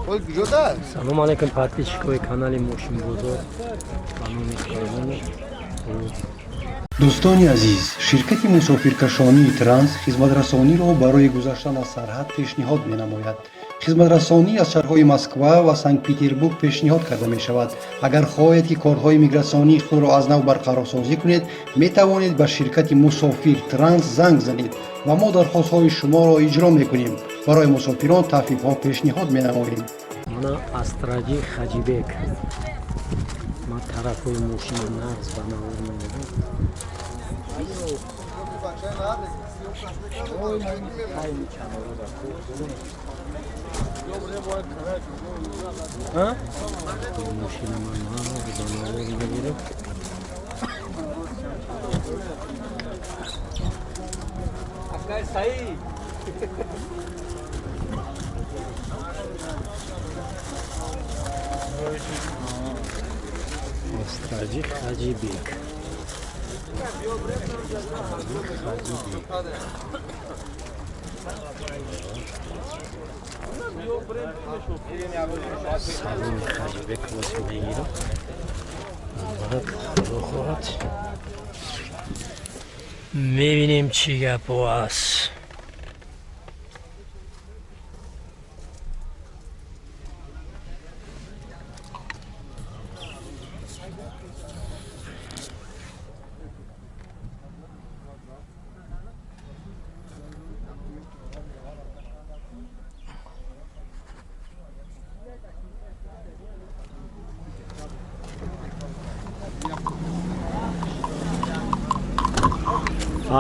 Салом алейкум, подписчикои канали Мошинбозор. Ба номи Сулаймонов. Дӯстони азиз, ширкати мусофиркашонии Транс хизматрасониро барои гузаштан аз сарҳад пешниҳод менамояд. Хизматрасонӣ аз шаҳрҳои Москва ва Санкт-Петербург пешниҳод карда мешавад. Агар хоҳед, ки корҳои мигратсионии худро аз нав барқарорсозӣ кунед, метавонед ба ширкати Мусофир Транс занг занед ва мо дархостҳои шуморо иҷро мекунем. Барои мусофирон тахфифҳо пешниҳод менамоем. Мана Астраҷи Хаҷибек. Ма тарафҳои мошина нағз ба навор мегирам. Мошина ман нағз ба навор мегирам. Астраҷи Хаҷибек. Хаҷибек. Салони Хаҷибек боз мегирам. Баъд худо хоҳад мебинем чӣ гапо аст.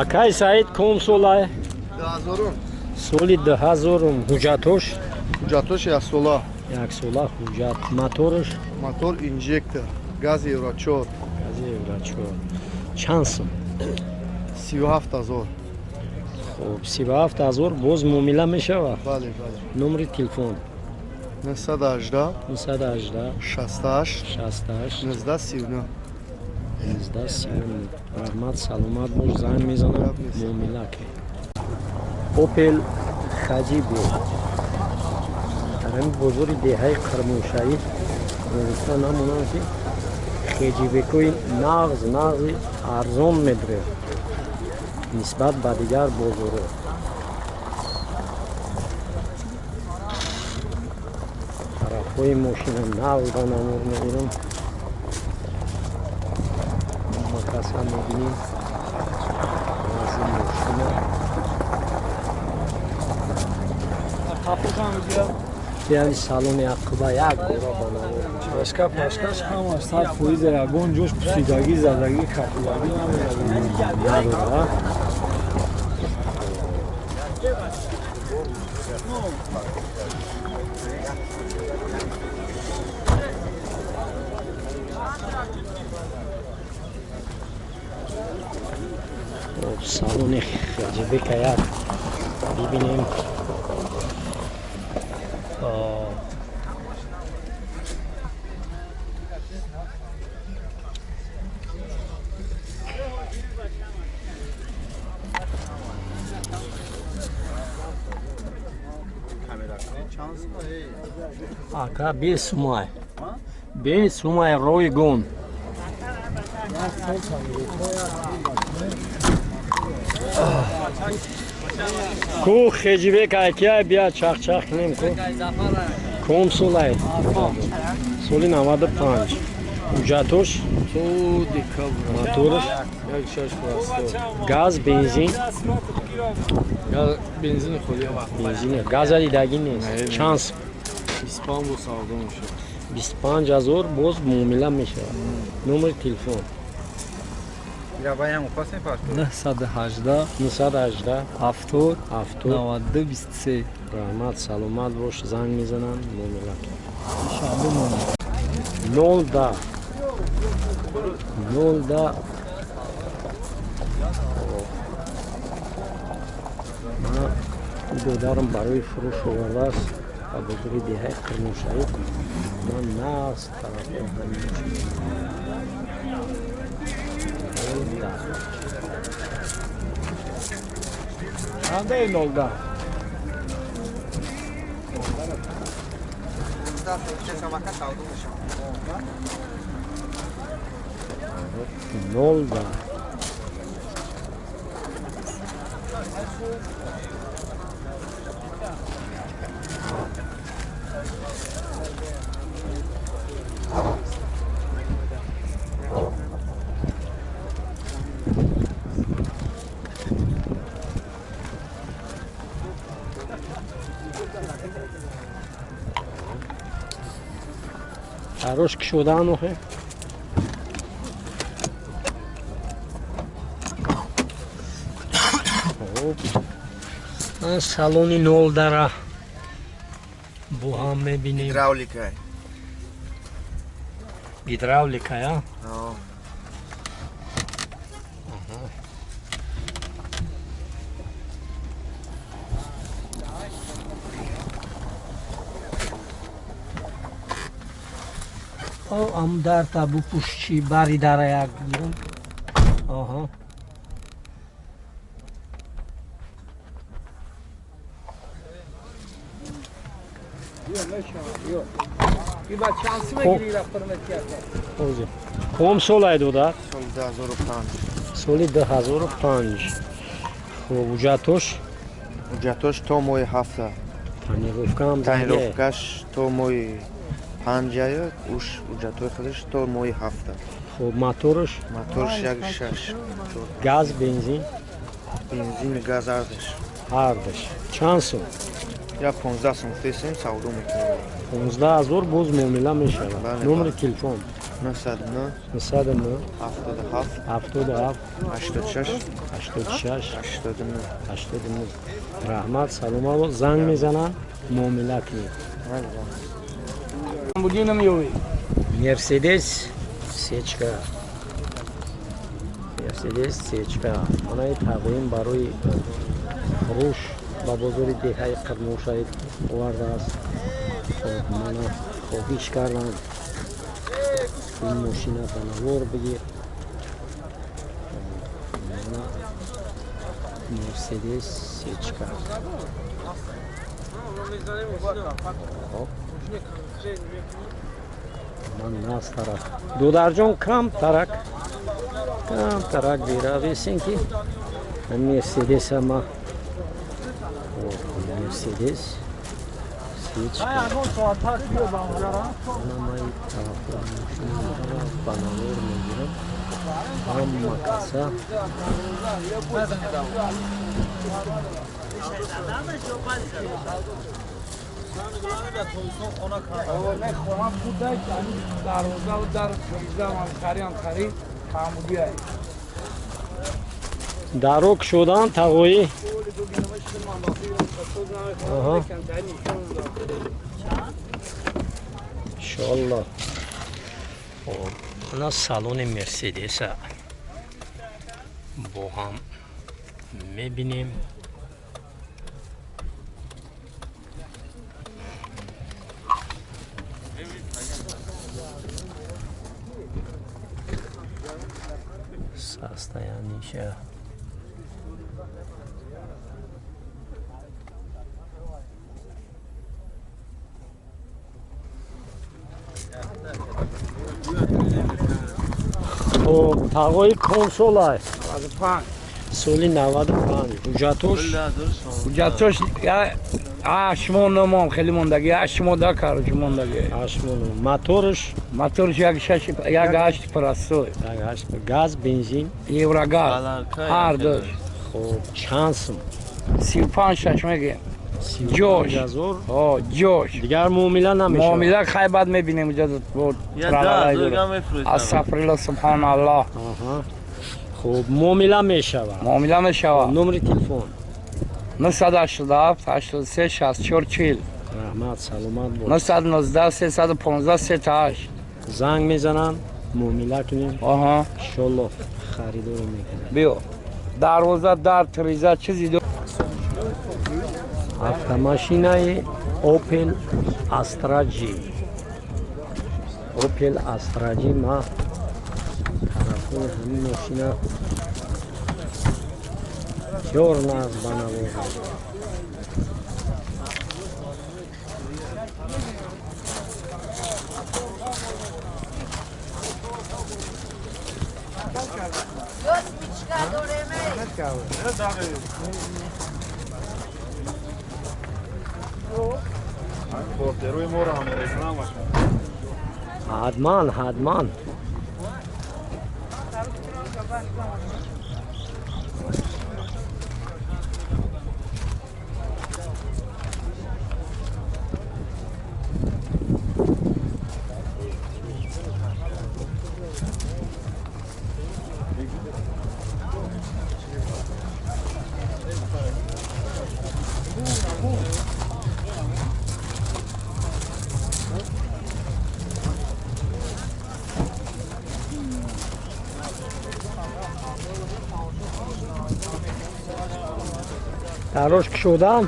Акай Саид, ком солай? 2000. Соли 2000. Ҳуҷҷатош? Ҳуҷҷатош як сола. Як сола ҳуҷҷат. Моторш? Мотор инжектор, газ Евро 4. Гази Евро 4. Чанд сум? 37 000. Хуб, 37 000 боз муомила мешавад? Бале, бале. Номери телефон? 918 918 68 68 19 39. 19 39. Раҳмат, саломат бош, занг мезанам, муомила ки. Опел Хаҷибек. Дар ҳамин бозори деҳаи Қирмоншаҳӣ гуфта намонам, ки хеҷибекҳои нағз нағзи арзон медуред нисбат ба дигар бозорҳо. Тарафҳои мошина нағз ба намур мегирам. Макаса мебинем. Вазъи мошина. Яъни салони ақиба як бора ба навор. Пашка пашкаш ҳама 100%, ягон ҷош пусидагӣ, задагӣ, кафидагӣ намедагӣ. Надора. Хоб, салони Хаҷибека як бибинем. Ака, бесумай. Бесумай ройгон. Ку хеҷибек айкия бия чах-чах кунем ку. Ком солай? Соли 95. Ҳуҷҷатош? То декабр. Моторш? Як шаш пластор. Газ, бензин? Газ, бензини холӣ. Бензин. Газа дидагӣ нест. Не, не. Чанд сум? 25 бо савдо мешавад. 25 000 боз муомила мешавад. Номери телефон? 918 918 70 70 92 23. Раҳмат, саломат бош, занг мезанам, муомила. Шанбе монад. 0 10 0 10. Мана додарам барои фурӯш овардааст ба бозори деҳаи Қирмоншаҳӣ. Ман нағз тарафҳои ҳамин мошин. 0 10. Чандаи 0 10? Нолда. Хорош кушодан охе. Салони нолдара бо ҳам мебинем. Гидравлика. Гидравлика, я? Ам дарта бупӯш, чи бари дара як гирам. Аҳа. Ком солай додар? Соли 2005. Соли 2005. Хуб, ҳуҷҷатош? Ҳуҷҷатош то моҳи ҳафта. Тонировкаам? Тонировкаш то моҳи панҷая, уш ҳуҷҷатҳои худаш то моҳи ҳафта. Хуб, мотораш? Мотораш як шаш. Газ, бензин? Бензин, газ ҳардаш. Ҳардаш. Чанд сум? Я 15 сум фесем, савдо мекунем. 15 000 боз муомила мешавад. Номери телефон? 909 909 77 77 86 86 89 89. Раҳмат, салома. Занг мезананд, муомила кунед. Мерседес сечка, Мерседес сечка манаи тағоим барои фурӯш ба бозори деҳаи Қирмоншаҳид овардааст. Хоб, мана хоҳиш кардам, ин мошина ба навор бигир. Мана Мерседес сечка. Хоб, ман нас тараф, додарҷон, кам тарак, кам тарак биравесен, ки Мерседеса ма, Мерседес сечка намаи тараф ба навор мегирам ҳама каса. Даро кушодан, тағоӣ. Иншоалло. Ана салони Мерседеса бо ҳам мебинем. Состояниеша. Хоб, тағои, консолай? Соли 95. Ҳуҷҷатош? Ҳуҷҷатош ҳашт номом хеле мондагӣ, 8 моҳ да, короче, мондагӣ. 8 моҳ. Моторш? Моторш як шаш, як ҳашт простой. Як ҳашт. Газ, бензин? Еврогаз ҳар душ. Хоб, чанд сум? 35 шаш мегем. Ҷош. 35 000. Ҷош. Дигар муомила намешавад? Муомила хай, баъд мебинем. Астағфирулло, субҳоналлоҳ. Хуб, муомила мешавад. Муомила мешавад. Номери телефон? 987 83 64 40. Раҳмат, саломат бош. 919 315 38. Занг мезананд, муомила кунем. Аҳа. Иншолло, харидоро мекунем. Биё, дарвоза, дар, триза, чизи. Автомашинаи Opel Astra G, Opel Astra G. Ма тарафҳои ҳамин мошина бисёр нағз ба навор. Ҳатман, ҳатман. Дарош кушодам.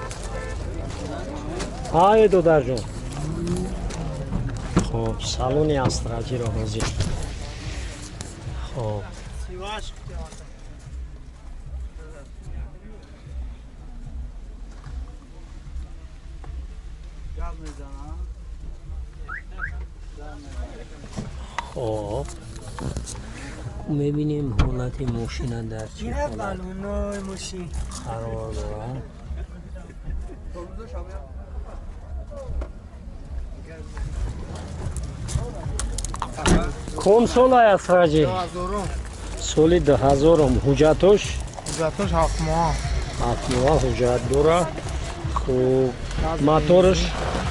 Ҳай додарҷон. Хоб, салони Астраҷиро ҳозир. Хоб. Хоб. Мебинем ҳолати мошина дар чӣ ҳолат қарор дорад. Ком сол ай Астраҷи? Соли 2000. Ҳуҷҷатош? Ҳуҷҷатош 7 моҳ. 7 моҳ ҳуҷҷат дора. Хуб, моторш?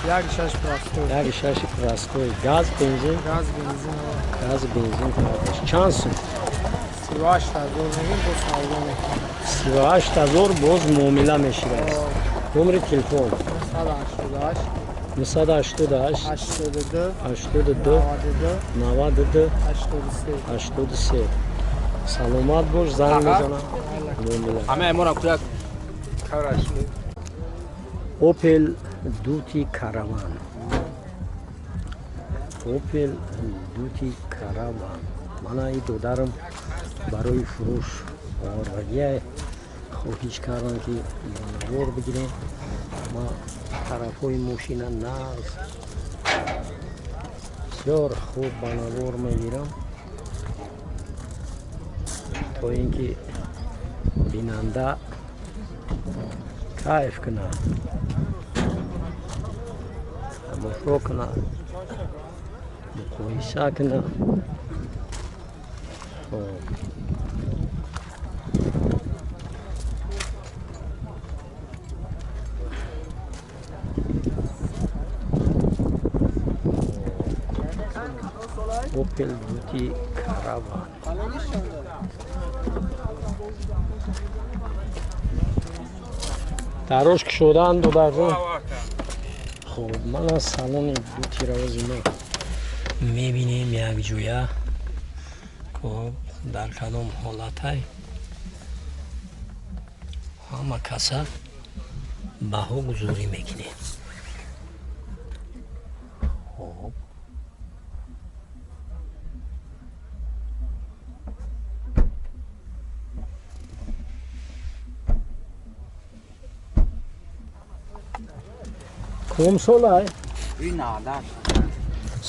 1.6 простой. 1.6 простой. Газ, бензин? Газ, бензин. Газ, бензин. Чанд сум? 38 000 мегим, боз савдо мекунем. 38 000 боз муомила мешавад. Номери телефон? 988 988 82 82 92 83 83. Саломат бош, занг мезанам. Opel Duty Caravan. Opel Duty Caravan. Мана и додарам барои фурӯш овардагия, хоҳиш кардам ки ба навор бигирем. Ма тарафҳои мошина нағз бисёр хуб ба навор мегирам, то ин ки бинанда кайф кунад, тамошо кунад, муқоиса кунад. Хоб. Opel Duty Caravan. Дарош кушодаанд додарҷон. Хоб, ман аз салони Дутиро ози мо мебинем якҷоя. Хоб, дар кадом ҳолатай ҳама каса баҳо гузорӣ мекунем. Хоб. Ком солай?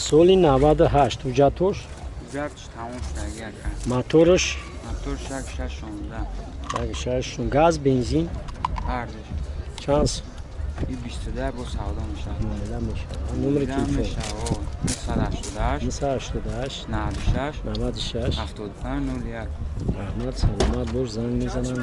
Соли 98. Ҳуҷҷатош? Моторш? 1.6. Газ, бензин? Чанд сум? Муомила мешавад. Номери телефон? 988 96 75 01. Раҳмат, саломат бош, занг мезанам.